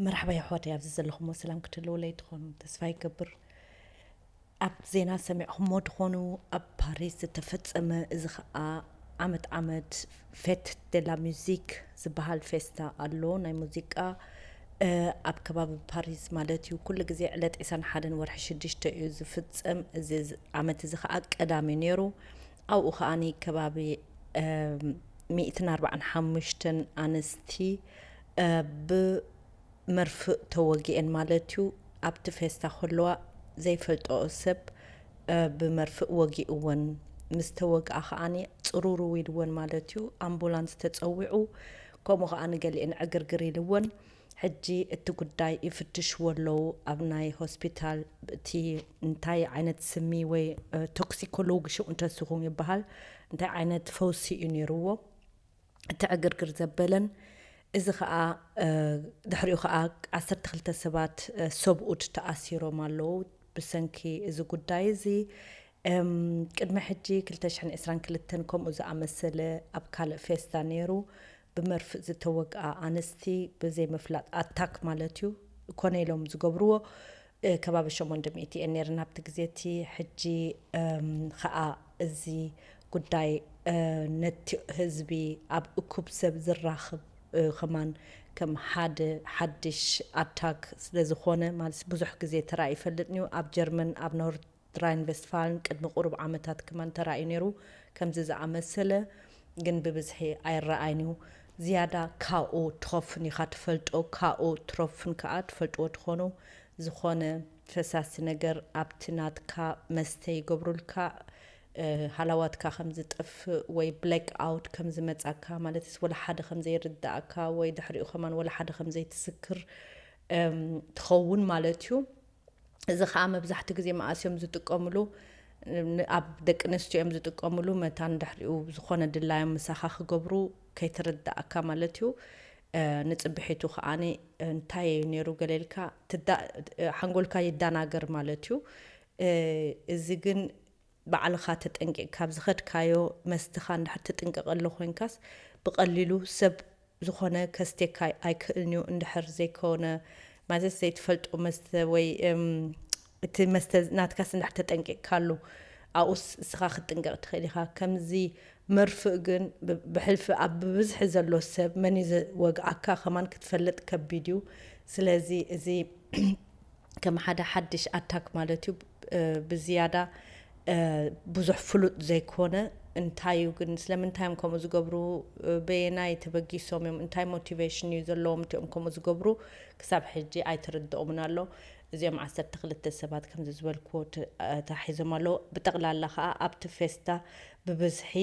መርሓባ የሕዋተይ፣ ኣብዚ ዘለኹሞ ሰላም ክትህልውለይ ትኾኑ ተስፋ ይገብር። ኣብ ዜና ሰሚዕኹሞ ትኾኑ፣ ኣብ ፓሪስ ዝተፈጸመ፣ እዚ ኸኣ ዓመት ዓመት ፌት ደ ላ ሙዚክ ዝበሃል ፌስታ ኣሎ፣ ናይ ሙዚቃ ኣብ ከባቢ ፓሪስ ማለት እዩ። ኩሉ ግዜ ዕለት ዕስራን ሓደን ወርሒ ሽዱሽተ እዩ ዝፍጸም። እዚ ዓመት እዚ ኸኣ ቀዳሚ ነይሩ። ኣብኡ ኸኣኒ ከባቢ ሚእትን ኣርባዓን ሓሙሽተን ኣንስቲ ብ መርፍእ ተወጊኤን ማለት እዩ። ኣብቲ ፌስታ ከለዋ ዘይፈልጥኦ ሰብ ብመርፍእ ወጊእወን። ምስ ተወግኣ ከዓኒ ጽሩርው ኢልወን ማለት እዩ። ኣምቡላንስ ተጸዊዑ፣ ከምኡ ከዓኒ ገሊኤን ዕግርግር ኢልወን። ሕጂ እቲ ጉዳይ ይፍትሽዎ ኣለዉ ኣብ ናይ ሆስፒታል። እቲ እንታይ ዓይነት ስሚ ወይ ቶክሲኮሎጊ ሽዑ እንተስኹም ይበሃል፣ እንታይ ዓይነት ፈውሲ እዩ ነይርዎ። እቲ ዕግርግር ዘበለን። እዚ ኸኣ ድሕሪኡ ኸኣ ዓሰርተ ክልተ ሰባት ሰብኡት ተኣሲሮም ኣለዉ ብሰንኪ እዚ ጉዳይ እዚ። ቅድሚ ሕጂ ክልተ ሽሕን ዕስራን ክልተን ከምኡ ዝኣመሰለ ኣብ ካልእ ፌስታ ነይሩ። ብመርፍእ ዝተወግኣ ኣንስቲ ብዘይምፍላጥ ኣታክ ማለት እዩ ኮነ ኢሎም ዝገብርዎ። ከባቢ ሸሞንተ ሚእቲ እየን ነይረን ኣብቲ ግዜ እቲ። ሕጂ ኸኣ እዚ ጉዳይ ነቲ ህዝቢ ኣብ እኩብ ሰብ ዝራኽብ ከማን ከም ሓደ ሓድሽ ኣታክ ስለ ዝኾነ፣ ማለት ብዙሕ ግዜ ተራእዩ ይፈልጥን እዩ። ኣብ ጀርመን ኣብ ኖርድ ራይን ቨስትፋልን ቅድሚ ቁሩብ ዓመታት ከማን ተራእዩ ነይሩ ከምዚ ዝኣመሰለ፣ ግን ብብዝሒ ኣይረኣይን እዩ። ዝያዳ ካኡ ትኸፍን ኢኻ ትፈልጦ፣ ካኡ ትረፍን ከኣ ትፈልጥዎ ትኾኑ። ዝኾነ ፈሳሲ ነገር ኣብቲ ናትካ መስተ ይገብሩልካ፣ ሃላዋትካ ከም ዝጠፍእ ወይ ብላክ ኣውት ከም ዝመጻካ፣ ማለትስ ወላ ሓደ ከም ዘይርዳእካ ወይ ድሕሪኡ ከማን ወላ ሓደ ከም ዘይትስክር ትኸውን ማለት እዩ። እዚ ኸኣ መብዛሕቲ ግዜ መኣስ እዮም ዝጥቀምሉ? ኣብ ደቂ ኣንስትዮ እዮም ዝጥቀምሉ። መታን ድሕሪኡ ዝኾነ ድላዮም ምሳኻ ክገብሩ ከይትርዳእካ ማለት እዩ። ንጽብሒቱ ከዓኒ እንታይ እዩ ነይሩ ገለ ኢልካ ሓንጎልካ ይዳናገር ማለት እዩ። እዚ ግን ባዕልኻ ተጠንቂቕካ ኣብ ዝኸድካዮ መስትኻ እንድሕር ትጥንቀቐሉ ኮይንካስ ብቐሊሉ ሰብ ዝኾነ ከስቴካ ኣይክእልን እዩ። እንድሕር ዘይኮነ ማለት ዘይትፈልጦ መስተ ወይ እቲ መስተ ናትካስ እንድሕር ተጠንቂቕካሉ ኣብኡስ እስኻ ክትጥንቀቕ ትኽእል ኢኻ። ከምዚ መርፍእ ግን ብሕልፊ ኣብ ብብዝሒ ዘሎ ሰብ መን እዩ ዝወግኣካ ከማን ክትፈልጥ ከቢድ እዩ። ስለዚ እዚ ከም ሓደ ሓድሽ ኣታክ ማለት እዩ። ብዝያዳ ብዙሕ ፍሉጥ ዘይኮነ እንታይ እዩ ግን ስለምንታይ እዮም ከምኡ ዝገብሩ? በየናይ ተበጊሶም እዮም? እንታይ ሞቲቬሽን እዩ ዘለዎም እቲኦም ከምኡ ዝገብሩ? ክሳብ ሕጂ ኣይተረድኦምን ኣሎ። እዚኦም ዓሰርተ ክልተ ሰባት ከምዚ ዝበልክዎ ተታሒዞም ኣለዉ። ብጠቕላላ ከዓ ኣብቲ ፌስታ ብብዝሒ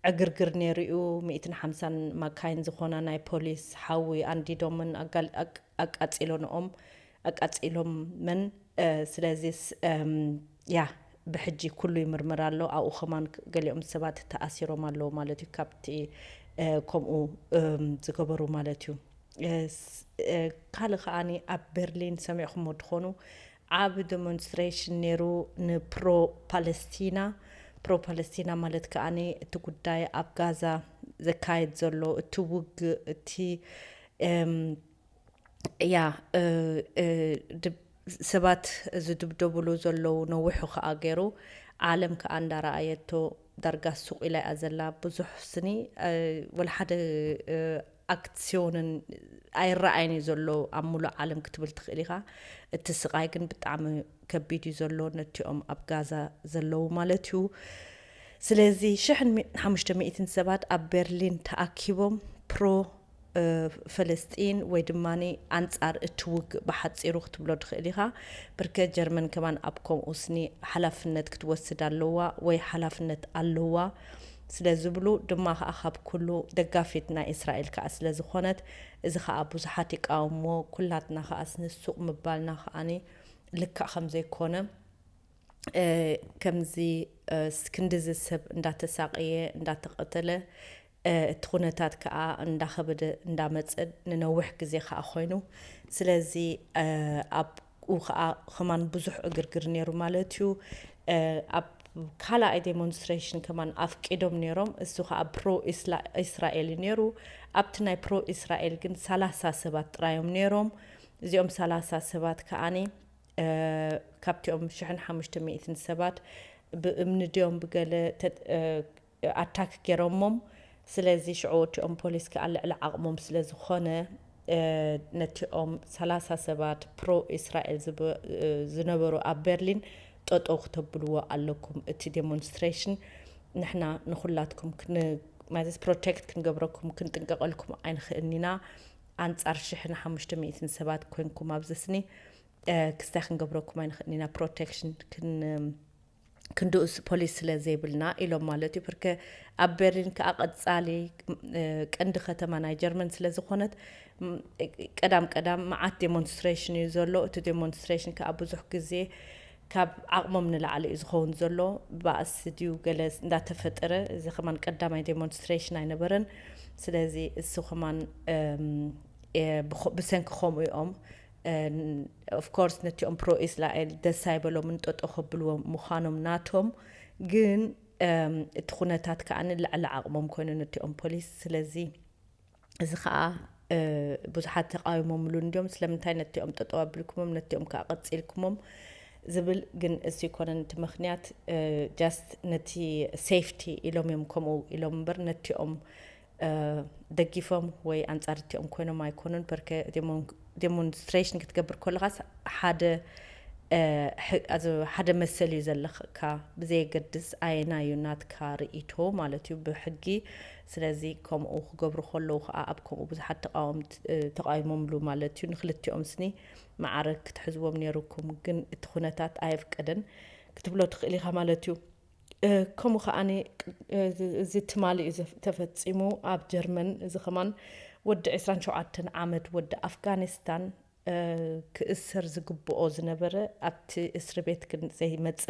ዕግርግር ነይሩ እዩ። ሚእትን ሓምሳን ማካይን ዝኾና ናይ ፖሊስ ሓዊ ኣንዲዶምን ኣቃጺሎንኦም ኣቃጺሎመን። ስለዚስ ያ ብሕጂ ኩሉ ይምርመር ኣሎ። ኣብኡ ከማን ገሊኦም ሰባት ተኣሲሮም ኣለዉ ማለት እዩ፣ ካብቲ ከምኡ ዝገበሩ ማለት እዩ። ካልእ ከዓኒ ኣብ ቤርሊን ሰሚዕኹሞ ትኾኑ ዓብ ዴሞንስትሬሽን ነይሩ ንፕሮ ፓለስቲና። ፕሮ ፓለስቲና ማለት ከዓኒ እቲ ጉዳይ ኣብ ጋዛ ዘካየድ ዘሎ እቲ ውግእ እቲ ያ ሰባት ዝድብደብሉ ዘለዉ ነዊሑ ከኣ ገይሩ ዓለም ከኣ እንዳረኣየቶ ዳርጋ ሱቕ ኢላ እያ ዘላ። ብዙሕ ስኒ ወላ ሓደ ኣክስዮንን ኣይረኣይን እዩ ዘሎ ኣብ ሙሉእ ዓለም ክትብል ትኽእል ኢኻ። እቲ ስቓይ ግን ብጣዕሚ ከቢድ እዩ ዘሎ ነቲኦም ኣብ ጋዛ ዘለዉ ማለት እዩ። ስለዚ ሽሕን ሓሙሽተ ሚእትን ሰባት ኣብ ቤርሊን ተኣኪቦም ፕሮ ፈለስጢን ወይ ድማ ኣንጻር እቲ ውግእ ብሓጺሩ ክትብሎ ትኽእል ኢኻ። ብርከት ጀርመን ከማን ኣብ ከምኡ ስኒ ሓላፍነት ክትወስድ ኣለዋ ወይ ሓላፍነት ኣለዋ ስለ ዝብሉ ድማ ከኣ ካብ ኩሉ ደጋፊት ናይ እስራኤል ከኣ ስለ ዝኾነት እዚ ከኣ ብዙሓት ይቃወምዎ። ኩላትና ከኣ ስኒ ሱቕ ምባልና ከኣኒ ልክዕ ከም ዘይኮነ ከምዚ ክንድዚ ሰብ እንዳተሳቀየ እንዳተቀተለ እቲ ኩነታት ከዓ እንዳኸበደ እንዳመፀ ንነዊሕ ግዜ ከዓ ኮይኑ ስለዚ ኣብኡ ከዓ ከማን ብዙሕ እግርግር ነይሩ ማለት እዩ። ኣብ ካልኣይ ዴሞንስትሬሽን ከማን ኣፍቂዶም ነይሮም። እሱ ከዓ ፕሮ ኢስራኤል እዩ ነይሩ። ኣብቲ ናይ ፕሮ ኢስራኤል ግን ሰላሳ ሰባት ጥራዮም ነይሮም። እዚኦም ሰላሳ ሰባት ከኣኒ ካብቲኦም ሽሕን ሓሙሽተ ሚእትን ሰባት ብእምኒ ድዮም ብገለ ኣታክ ገይሮሞም። ስለዚ ሽዑ እቲኦም ፖሊስ ከዓ ልዕሊ ዓቕሞም ስለ ዝኾነ ነቲኦም ሰላሳ ሰባት ፕሮ እስራኤል ዝነበሩ ኣብ በርሊን ጠጠው ክተብልዎ ኣለኩም። እቲ ዴሞንስትሬሽን ንሕና ንኹላትኩም ማለት ፕሮቴክት ክንገብረኩም ክንጥንቀቐልኩም ኣይንኽእልን ኢና። ኣንጻር ሽሕን ሓሙሽተ ሚእትን ሰባት ኮንኩም ኣብዚ ስኒ ክስታይ ክንገብረኩም ኣይንኽእልን ኢና። ፕሮቴክሽን ክንድኡስ ፖሊስ ስለ ዘይብልና ኢሎም ማለት እዩ። ብርከ ኣብ በርሊን ከዓ ቀጻሊ ቀንዲ ከተማ ናይ ጀርመን ስለ ዝኾነት ቀዳም ቀዳም መዓት ዴሞንስትሬሽን እዩ ዘሎ። እቲ ዴሞንስትሬሽን ከዓ ብዙሕ ግዜ ካብ ዓቕሞም ንላዕሊ እዩ ዝኸውን ዘሎ። ባእሲ ድዩ ገለ እንዳተፈጠረ፣ እዚ ከማን ቀዳማይ ዴሞንስትሬሽን ኣይነበረን። ስለዚ እሱ ከማን ብሰንኪ ከምኡ እዮም ኦፍኮርስ ነቲኦም ፕሮ እስራኤል ደስ ኣይበሎምን ጠጦ ከብልዎም ምዃኖም ናቶም። ግን እቲ ኩነታት ከዓ ንልዕሊ ዓቕሞም ኮይኑ ነቲኦም ፖሊስ። ስለዚ እዚ ከዓ ብዙሓት ተቃዊሞምሉ እንዲዮም። ስለምንታይ ነቲኦም ጠጠው ኣቢልኩሞም ነቲኦም ከዓ ቀፂልኩሞም ዝብል ግን እሱ ይኮነን እቲ ምክንያት። ጃስት ነቲ ሴፍቲ ኢሎም እዮም ከምኡ ኢሎም እምበር ነቲኦም ደጊፎም ወይ ኣንጻር እቲኦም ኮይኖም ኣይኮኑን። በርከ ዴሞንስትሬሽን ክትገብር ከለኻስ ሓደ ሓደ መሰል እዩ ዘለካ ብዘየገድስ ኣየናዩ ናትካ ርእይቶ ማለት እዩ ብሕጊ። ስለዚ ከምኡ ክገብሩ ከለዉ ከዓ ኣብ ከምኡ ብዙሓት ተቃወምት ተቃዊሞምሉ ማለት እዩ። ንክልቲኦም ስኒ መዓረ ክትሕዝዎም ነይሩኩም ግን እቲ ኩነታት ኣየፍቀደን ክትብሎ ትኽእል ኢኻ ማለት እዩ። ከምኡ ከዓኒ እዚ ትማሊ እዩ ተፈፂሙ ኣብ ጀርመን። እዚ ከማን ወዲ ዕስራን ሸውዓተን ዓመት ወዲ ኣፍጋኒስታን ክእሰር ዝግብኦ ዝነበረ ኣብቲ እስሪ ቤት ግን ዘይመፀ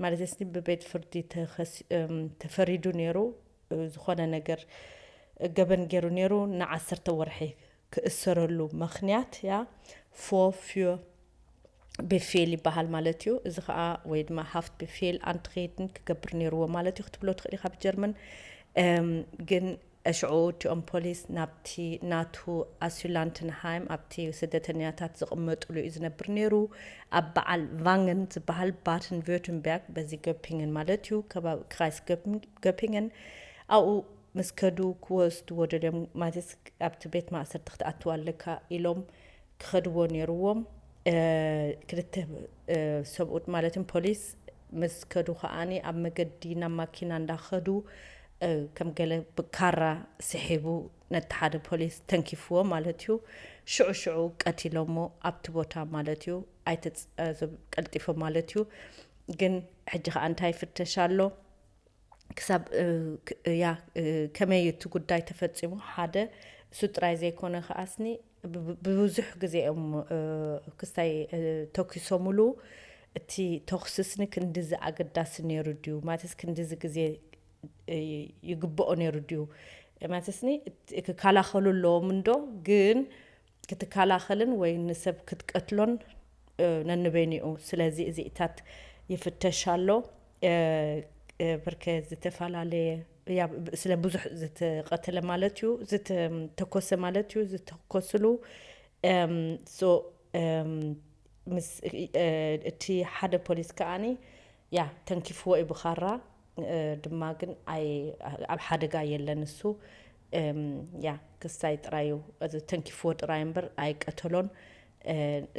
ማለት ስ ብቤት ፍርዲ ተፈሪዱ ነይሩ። ዝኾነ ነገር ገበን ገይሩ ነይሩ ንዓሰርተ ወርሒ ክእሰረሉ ምኽንያት ያ ፎ ፊዮ ብፌል ይበሃል ማለት እዩ። እዚ ከዓ ወይ ድማ ሃፍት ብፌል ኣንትሬትን ክገብር ነይርዎ ማለት እዩ ክትብሎ ትኽእል ኢካ ብጀርመን። ግን ሽዑ እቲኦም ፖሊስ ናብቲ ናቱ ኣሱላንትንሃይም ኣብቲ ስደተኛታት ዝቕመጥሉ እዩ ዝነብር ነይሩ። ኣብ በዓል ቫንገን ዝበሃል ባትን ቨርተንበርግ በዚ ገፒንገን ማለት እዩ ከባቢ ክራይስ ገፒንገን ኣብኡ ምስ ከዱ ክወስድዎ ደልዮም ማለት ኣብቲ ቤት ማእሰርቲ ክትኣትው ኣለካ ኢሎም ክኸድዎ ነይርዎም። ክልተ ሰብኡት ማለት ፖሊስ ምስ ከዱ ከዓኒ ኣብ መገዲ ናብ ማኪና እንዳኸዱ ከም ገለ ብካራ ስሒቡ ነቲ ሓደ ፖሊስ ተንኪፍዎ ማለት እዩ። ሽዑ ሽዑ ቀቲሎሞ ኣብቲ ቦታ ማለት እዩ። ኣይተቀልጢፎ ማለት እዩ። ግን ሕጂ ከዓ እንታይ ይፍተሽ ኣሎ ክሳብ ያ ከመይ እቲ ጉዳይ ተፈፂሙ ሓደ እሱ ጥራይ ዘይኮነ ከዓስኒ ብብዙሕ ግዜ እዮም ክስታይ ተኪሶምሉ። እቲ ተኩስስኒ ክንድዚ ኣገዳሲ ነይሩ ድዩ ማለትስ ክንድዚ ግዜ ይግብኦ ነይሩ ድዩ ማለትስኒ ክከላኸሉ ኣለዎም እንዶ ግን ክትከላኸልን ወይ ንሰብ ክትቀትሎን ነንበይኒኡ። ስለዚ እዚኢታት ይፍተሽ ኣሎ። ብርከ ዝተፈላለየ ስለ ብዙሕ ዝተቀተለ ማለት እዩ ዝተኮሰ ማለት እዩ ዝተኮስሉ። ምስ እቲ ሓደ ፖሊስ ከዓኒ ያ ተንኪፍዎ እዩ ብኻራ ድማ ግን ኣብ ሓደጋ የለን እሱ። ያ ክስታይ ጥራዩ ተንኪፍዎ ጥራይ እምበር ኣይቀተሎን።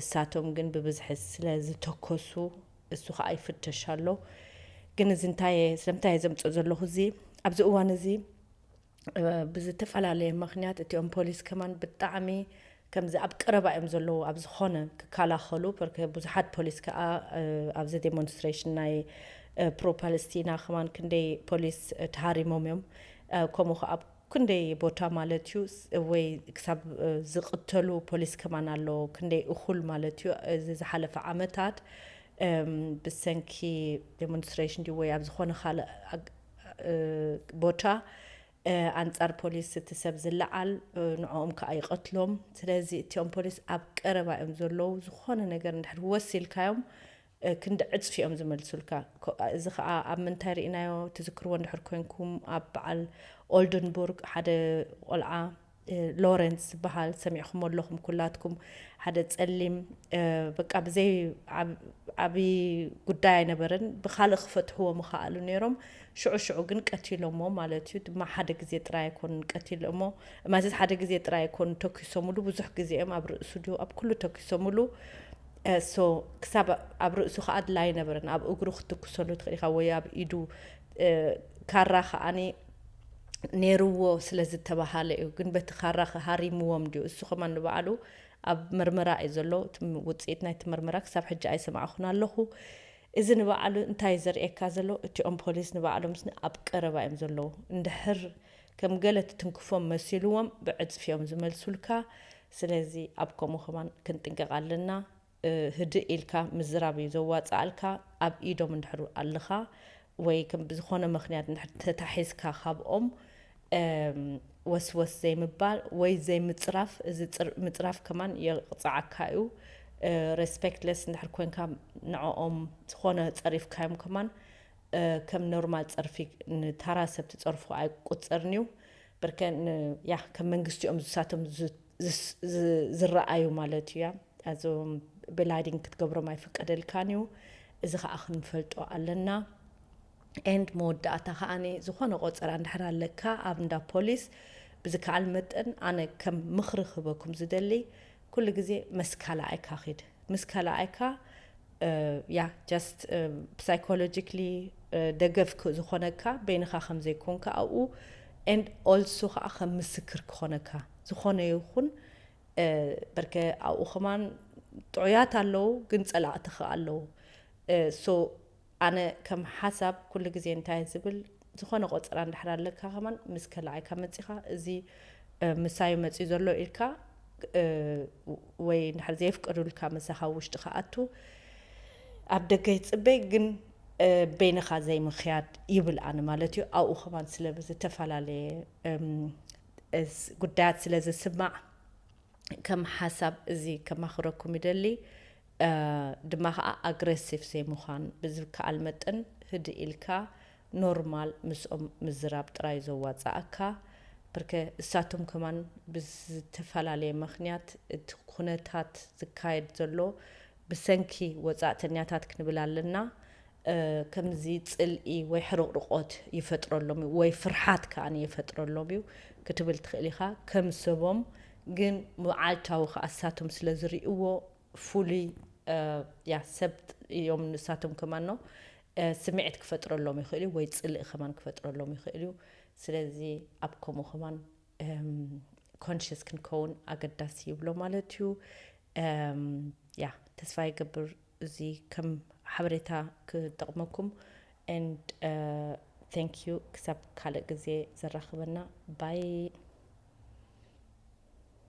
እሳቶም ግን ብብዝሒ ስለ ዝተኮሱ እሱ ከዓ ይፍተሽ ኣሎ። ግን እዚ እንታይ ስለምንታይ ዘምፅኦ ዘለኹ እዚ ኣብዚ እዋን እዚ ብዝተፈላለየ ምክንያት እቲኦም ፖሊስ ከማን ብጣዕሚ ከምዚ ኣብ ቀረባ እዮም ዘለዉ ኣብ ዝኾነ ክከላኸሉ ርክ ብዙሓት ፖሊስ ከዓ ኣብዚ ዴሞንስትሬሽን ናይ ፕሮፓለስቲና ከማን ክንደይ ፖሊስ ተሃሪሞም እዮም። ከምኡ ከዓ ኣብ ክንደይ ቦታ ማለት እዩ ወይ ክሳብ ዝቕተሉ ፖሊስ ከማን ኣለዎ ክንደይ እኹል ማለት እዩ። እዚ ዝሓለፈ ዓመታት ብሰንኪ ዴሞንስትሬሽን ድዩ ወይ ኣብ ዝኾነ ካልእ ቦታ ኣንጻር ፖሊስ እቲ ሰብ ዝለዓል ንዕኦም ከዓ ይቐትሎም። ስለዚ እቲኦም ፖሊስ ኣብ ቀረባ እዮም ዘለዉ። ዝኾነ ነገር እንድሕር ወስ ኢልካዮም ክንዲ ዕፅፊ እዮም ዝመልሱልካ። እዚ ከዓ ኣብ ምንታይ ርኢናዮ ትዝክርዎ እንድሕር ኮንኩም ኣብ በዓል ኦልደንቡርግ ሓደ ቆልዓ ሎረንስ ዝበሃል ሰሚዕኹሞ ኣለኹም ኩላትኩም። ሓደ ጸሊም በቃ ብዘይ ዓብዪ ጉዳይ ኣይነበረን። ብኻልእ ክፈትሕዎ ምኸኣሉ ነይሮም። ሽዑ ሽዑ ግን ቀቲሎሞ ማለት እዩ። ድማ ሓደ ግዜ ጥራይ ኣይኮኑን ቀቲሎሞ። ማለት ሓደ ግዜ ጥራይ ኣይኮኑን ተኪሶምሉ፣ ብዙሕ ግዜ እዮም ኣብ ርእሱ ድዩ ኣብ ኩሉ ተኪሶምሉ። ሶ ክሳብ ኣብ ርእሱ ከዓ ኣድላይ ነበረን። ኣብ እግሩ ክትኩሰሉ ትኽእል ኢኻ ወይ ኣብ ኢዱ። ካራ ከዓኒ ነይርዎ ስለ ዝተባሃለ እዩ። ግን በቲ ካራ ሃሪምዎም ድዩ? እሱ ከማን ንባዕሉ ኣብ መርመራ እዩ ዘሎ። እቲ ውፅኢት ናይቲ መርመራ ክሳብ ሕጂ ኣይሰማዕኹን ኣለኹ። እዚ ንባዕሉ እንታይ ዘርእየካ ዘሎ? እቲኦም ፖሊስ ንባዕሎም ስኒ ኣብ ቀረባ እዮም ዘለዉ። እንድሕር ከም ገለ ትትንክፎም መሲልዎም ብዕፅፊ እዮም ዝመልሱልካ። ስለዚ ኣብ ከምኡ ከማን ክንጥንቀቕ ኣለና። ህድእ ኢልካ ምዝራብ እዩ ዘዋፅኣልካ። ኣብ ኢዶም እንድሕር ኣለኻ ወይ ከም ብዝኾነ ምክንያት እንድሕር ተታሒዝካ ካብኦም ወስወስ ዘይምባል ወይ ዘይምፅራፍ። እዚ ምፅራፍ ከማን የቕፅዓካ እዩ። ሬስፔክትለስ እንድሕር ኮንካ ንዕኦም ዝኾነ ፀሪፍካዮም ከማን ከም ኖርማል ፀርፊ ንታራ ሰብ ትፀርፎ ኣይቁፀርን እዩ። በርከ ያ ከም መንግስቲኦም ዝሳቶም ዝረኣዩ ማለት እዩ። ያ እዞም ብላይዲንግ ክትገብሮም ኣይፍቀደልካን እዩ። እዚ ከዓ ክንፈልጦ ኣለና። ኤንድ መወዳእታ ከዓኒ ዝኾነ ቆፀራ እንድሕር ኣለካ ኣብ እንዳ ፖሊስ ብዝከኣል መጠን ኣነ ከም ምኽሪ ክህበኩም ዝደሊ ኩሉ ግዜ ምስ ካልኣይካ ኪድ። ምስ ካልኣይካ ያ ጀስት ሳይኮሎጂክሊ ደገፍ ዝኾነካ በይንኻ ከም ዘይኮንካ ኣብኡ ኤንድ ኦልሶ ከዓ ከም ምስክር ክኾነካ ዝኾነ ይኹን በርከ ኣብኡ ከማን ጥዑያት ኣለዉ ግን ፀላእቲ ከዓ ኣለዉ። ሶ ኣነ ከም ሓሳብ ኩሉ ግዜ እንታይ ዝብል ዝኾነ ቆፀራ እንድሕር ኣለካ ከማን ምስ ከላኣይካ መፂኻ እዚ ምሳዩ መፅዩ ዘሎ ኢልካ ወይ እንድሕር ዘየፍቀዱልካ ምሳኻ ውሽጢ ከኣቱ ኣብ ደገ ይፅበይ ግን በይንኻ ዘይምኽያድ ይብል ኣነ ማለት እዩ። ኣብኡ ከማን ስለ ዝተፈላለየ ጉዳያት ስለ ዝስማዕ ከም ሓሳብ እዚ ከማኽረኩም ይደሊ። ድማ ከዓ ኣግሬሲቭ ዘይምዃን ብዝከኣል መጠን ህድእ ኢልካ ኖርማል ምስኦም ምዝራብ ጥራይ ዘዋፅኣካ። ብርከ እሳቶም ከማን ብዝተፈላለየ ምክንያት እቲ ኩነታት ዝካየድ ዘሎ ብሰንኪ ወፃእተኛታት ክንብል ኣለና። ከምዚ ፅልኢ ወይ ሕርቕርቆት ይፈጥረሎም እዩ ወይ ፍርሓት ከዓ ይፈጥረሎም እዩ ክትብል ትኽእል ኢኻ። ከም ሰቦም ግን መዓልታዊ ከዓ እሳቶም ስለ ዝርእይዎ ፍሉይ ያ ሰብ እዮም ንሳቶም ከማን ነው ስምዒት ክፈጥረሎም ይኽእል እዩ ወይ ፅልኢ ከማን ክፈጥረሎም ይኽእል እዩ። ስለዚ ኣብ ከምኡ ከማን ኮንሽስ ክንከውን ኣገዳሲ ይብሎ ማለት እዩ። ያ ተስፋ ይገብር እዚ ከም ሓበሬታ ክጠቕመኩም። And thank you ክሳብ ካልእ ግዜ ዘራኽበና ባይ።